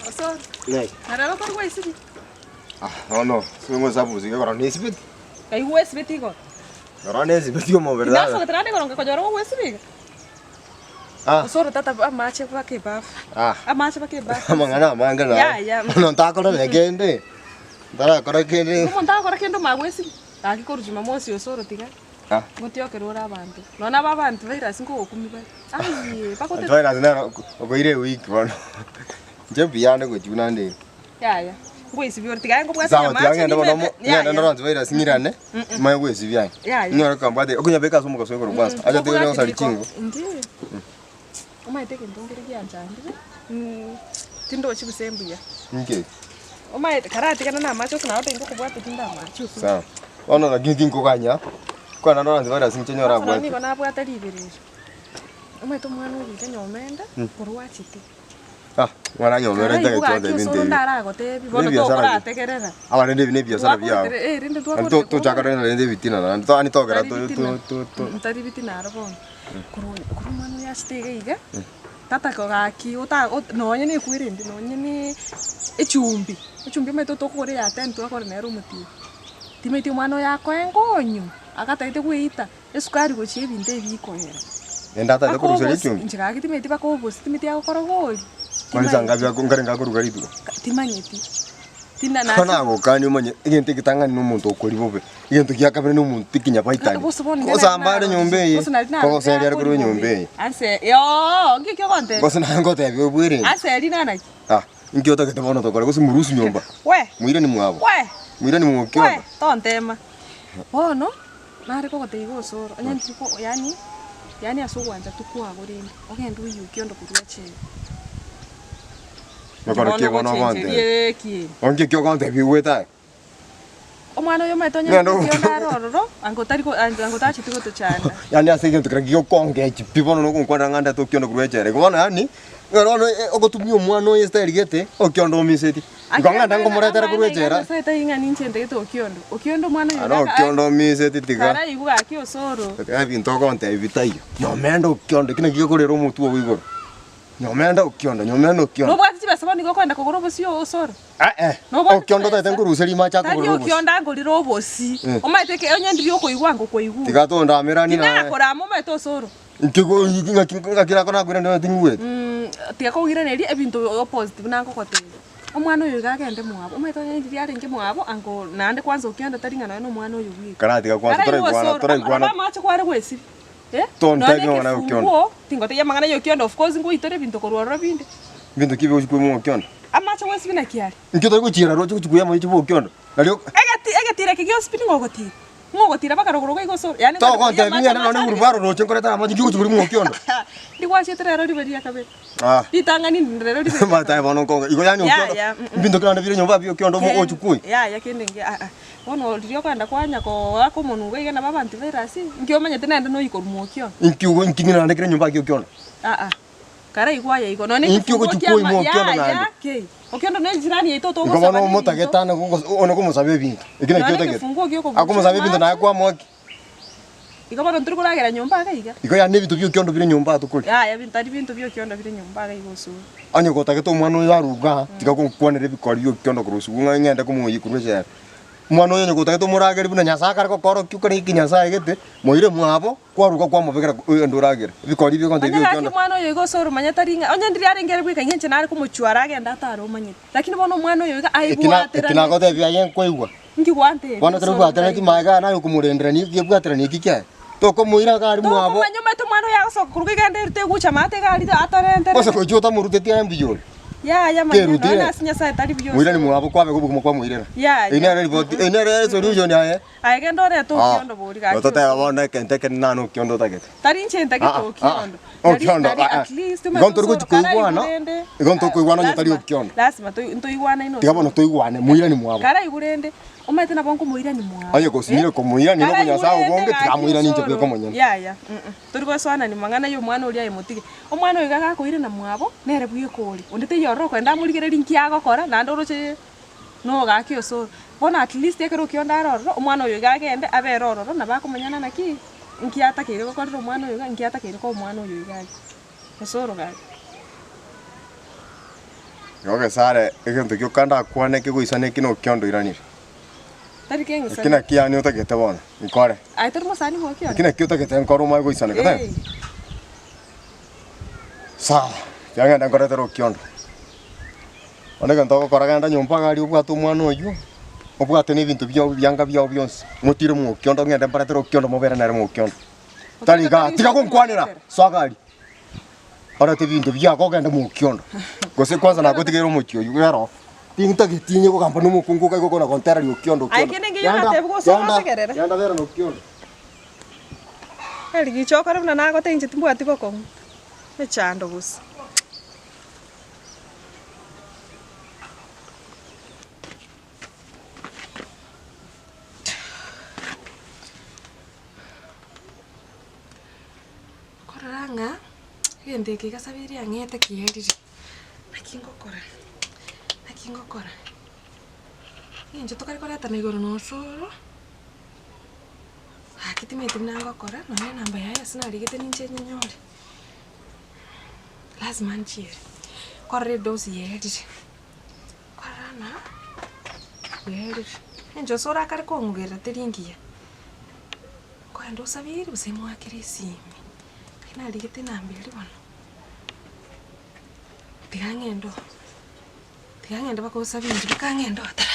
Osoro, naroro korwa gwaisibia? Ah, bono ng'osabusi gekora nesibeti. Kai gwesibeti igoro? Rora nesibeti omobere tata. Tinasogete naende igoro ngakonyora gogwesibia iga. Ah. Osoro tata amache mpaka ebafu. Ah. Amache mpaka ebafu. Amang'ana amange naye. Yaya. Bono ntakorera kende, ntarakora kende. Omonto agokora kende omanye gwesibia? Gaki korwa jumamosi osoro tiga. Ah. Gotiokerwa ore abanto. Nonya nabo abanto virus nkogokumia bare. Aye, bagote. Virus nero okoira ewiki bono. Inche mbuya ande gochia buna nde iga. Yaya, ngoisibia ore tiga aye nkobwate Sawa tiga amache ng'ende bono nimete. mo- ng'ende ndore Yaya. antivirus ng'irane, manye goesibia aye. Yaya. Inyore kambwate, okonyabeka ase omogaso igoro kwanza, acha tiga gosari chingo. Inche, omanyete egento nkere gianchandire, tindochi gose mbuya. Inki? Omanyete karatigane na amache ase nabo tingokobwata tinde amache ase. Sawa. Bono lakini tinkoganya, kwana ndore antivirus inche nyore Sasa nonye abwate. nigo nabwate riberera, omanyete omwana oyo iga nyomende, korwa achete. Ah, mwana nyomere Kara ntagete igo gaki ontebi osoro ntebi. ndaragotebi, bono Nebiasara bi- tokorategerera. Aba rende ebi nebiasara biao. Twakorete eh, rende Naende twakorete to- tochaka koba. rende rende ebitina naende to- yaani togera Tari to- bitina. to- to- to- Mm, tari bitina aro bono. Korwa korwa omwana oyo achete iga iga, tata ko gaki ota ot nonye na ekwerende nonye na echumbi, echumbi omanyete tokogora eya ten twakora nere omotienyi. Timanyeti omwana oyo akoe nkonyo, agatagete goeita. Esukari gochia ebinto ebi bikoera. Naende atagete Mpaka korusia obosi, richumbi. inche gaki timanyeti mpaka obosi, timanyeti agokora bori. Kwani saa ngapi ako- nkare ngakoruga rituko? Timanyeti. Tina Bono nagokania omanye egento egetang'ani na omonto okori bobe, egento gia kabere na omonto ekenyabaitani. Gosamba are nyomba eye, kogoseria are korwa enyomba eye. Ase yoo, ng'iki ogontebia? Gose naye ngotebia obwerende. Ase eria nanaki? Ah, inki otagete bono tokore gose morusie nyomba? We! Moirani mwabo. We! Moirani We! mokiondo. Tontema. Bono, nare kogotebia iga osoro, onye ntiri ko yaani, yaani ase ogwancha tokwago rende, ogende oyuke onde korwa echela. Okore ki bono ogontebia? Ekieni. Onki ki ogontebia igwete aye? Omwana oyo omanyete onye Ng'ende nki onde are ororo, ango tari ko ango ango tacheti gotochanda. Yaani ase egento keria giokongechia pi bono nogonkwanera ng'a ndete okionde korwa echela. Igo bono yaani, ekero bono ogotumia omwana oye estyle gete, okionde omisetie. Igo ng'ende nkomoretere korwa echela. Nyasae tari ng'a ninche ntagete Okiondo. Okiondo omwana oyo Aro gaka- Okiondo omiseti tiga. Karaigwe gaki osoro. Tiga ebinto ogontebia bitaiyo. Nyomende Okiondo, eki nakio gekorera omotwe ogo igoro. Nyomende Okiondo, nyomende Okiondo. Nobwate chibesa bono nigo okoenda kogora obosie osoro. Eh eh, Nobwate Okiondo chibesa. otagete nkoruserie mache Tari akogorera obosie. Okiondo angorere obosie. Eh. Omanyete eke onye ndiri okoigwa ngokoigwa. Tiga tondameranie naye. Tinakorama omanyete osoro. Inki go- ng'aki ng'aki nako nakwire ndore ting'igweti. Mm, tiga koiraneria ebinto opposite buna ngogotebia. Omwana oyo iga agende mwabo, omanyete onye riria arenge mwabo ango naende kwanza okenda tari ng'a nonya na omwana oyo bweka. Karatiga kwanza Karaigwe toraigwana osoro, toraigwana. ama amache kware gwesibia eh, Tontebi nonya amang'ana ya okiondo. ekefunguo, tingotebia amang'ana ya okiondo of course ngoitore ebinto korwa ororo binde. Ebinto ki bigochi koimoka okiondo? Amache gwesibia naki are? Inki otari gochiera roche gochi koiyama oche bwa okiondo? Nario. Egeti egetira eke gionsi pi ning'o ogotira? Ng'o ogotira mpaka rogoro iga iga osoro? Yaani ng'o Togontebia ng'a nonye wheelbarrow roche nkoreta amache inki ogochi korwa okiondo? Ndigwachete rero ribe ria kabere. Ah. Ritang'ani ndinde rero ribe ria Matae bono nkonga igo yaani Ya, okiondo ya, mm, mm. ebinto kera bire nyomba bia okiondo omo ochi koi. Yaya kende nge aa. Bono riria okogenda kwanya koaka omonwe iga iga nabo abanto baire ase, inki omanyete naende noyi korwa mokiondo. Inki ogo inki ng'ina naende kere nyomba kia okiondo? Aa. Karaigwe aya igo, nonya Inki egefunguo ogochia kiama koimoa okiondo yaya naende? kei. Okiondo ne ejirani yaito Igo togosaba bono nebinto. omotagete ane gogos one komosaba ebinto, eki nakio Nonya otagete. egefunguo giokobucha Akomosaba ebinto naye amache. kwamoa ki? Igo bono ntori koragera nyomba iga iga. Igo yaani ebinto bia okiondo bire nyomba atokoria. Yaya binto tari binto bia okiondo bire nyomba iga iga osure. Onye gotagete omwana oyo arwe igaa, tiga gonkwanera ebikori bia okiondo korwa osugwe ng'a ng'ende komoyia korwa echela. Omwana oyo onye gotagete omorageri buna Nyasaye akare gokorokia okore eki Nyasaye gete, moire mwabo. Kwaruga kwamobekera oyonde oragere ebikori ebi ogonto Onye ebi gaki okiondo. omwana oyo iga ase oromanya tari ng'a onye ndiri arenge ere bweka ng'a inche nare komochwara agende atare omanyete. Lakini bono omwana oyo iga Eki na eki aibwaterane. nagotebia aye nkwaigwa. Inki gwantebia Bono ekero ase obwateraneti oromanya? magega naye okomorendera ni kebwaterani eki kiaye. Tokomoira iga aria mwabo. Tokomanya omanyete omwana oyo agosoka korwa iga egende erute egucha maate iga aria atarenterete. Gose gochia otamorutetie aye mbuya ore. Yaya manya Kerutire. nonya ase Nyasaye tari buya Moirani ase. mwabo kwabeka obogima kwamoirera. Yaya. Eyio nere ripoti eyio nere esolution yaye. Aye genda orete okiondo bori gaki Toteba osoro. bono egento ekero nane okiondo otagete. Tari inche ntagete Ah, ah, okiondo. ah, okiondo, Nari ah, ah. at least Igo omanyete ntori osoro gochi koigwana, karaigwe rende. igo ntokoigwana onye tari Lazima- okiondo. Lazima toi- ntoigwanaine Tiga bono osoro. toigwane, moirani mwabo. Karaigwe rende, omanyete nabo nkomoirani mwabo. Onye gosinyire komoirani na Karaigwe omonyasae rende obonge, tiga gaki amoiranie inche osoro. bweka omonyene. Yaya, mm tori gosoanani mang'ana ya omwana oria aye motige. Omwana oyo iga gakoirana mwabo, nere bweka ore. Onde taiyo. ororo okogenda amorigereria nki agokora, naende oroche na ogaki osoro. Bono at least ekero okionde are ororo, omwana oyo iga agende abere ororo nabo akomanyana naki, nki atakeire gokorera omwana oyo iga, nki atakeire koa omwana oyo iga aria. Osoro gaki. Igo gesare egento gioka ndakwane kegoisana eki nokiondo oiranire. Tari keng'isa. Eki naki yaani otagete bono, nkore. Aye tori mosani bwa okiondo? Eki naki otagete nkore omanye goisaneka taibo? Ee. Sawa, tiga ngende nkoretere okiondo. Bono egento ogokora genda nyomba iga aria obwate omwana oywo, obwate na ebinto biago ebianga biago bionsi, motire mwa okiondo ngende mbaretere okiondo mobere nere mwa okiondo. Tari igaa, tiga gonkwanera, soa iga aria. Orete ebinto biago ogende mwa okiondo. Gose kwanza nagotigeire omochie oywo ero, tintageti inye kogamba na omokungu iga igokona gontereria okiondo Aye okiondo. kende nkeiyo natebiwa gose orategerere. Genda bera na okiondo. Erigicha okore buna nagotebia inche timbwati bokong'u, mechando bosa. Korora ng'a egento eke gesabeire ang'ete kierire, naki ngokora, naki ngokora, eng'encho tokare koretana igoro na osoro. Gaki timanyeti buna ngokora, nonya enamba yaye ase narigete ninche nyenyore, lazima nchiere, korora edosi yaerire, korora ng'a yaerire, eng'encho ase orakare kong'ugerera teri ngiya, nkoenda osabiri gose moakere esimi, naki narigete enamba eria bono, tiga ng'ende oo, tiga ng'ende mpaka osabiri mpaka ng'ende oo tara.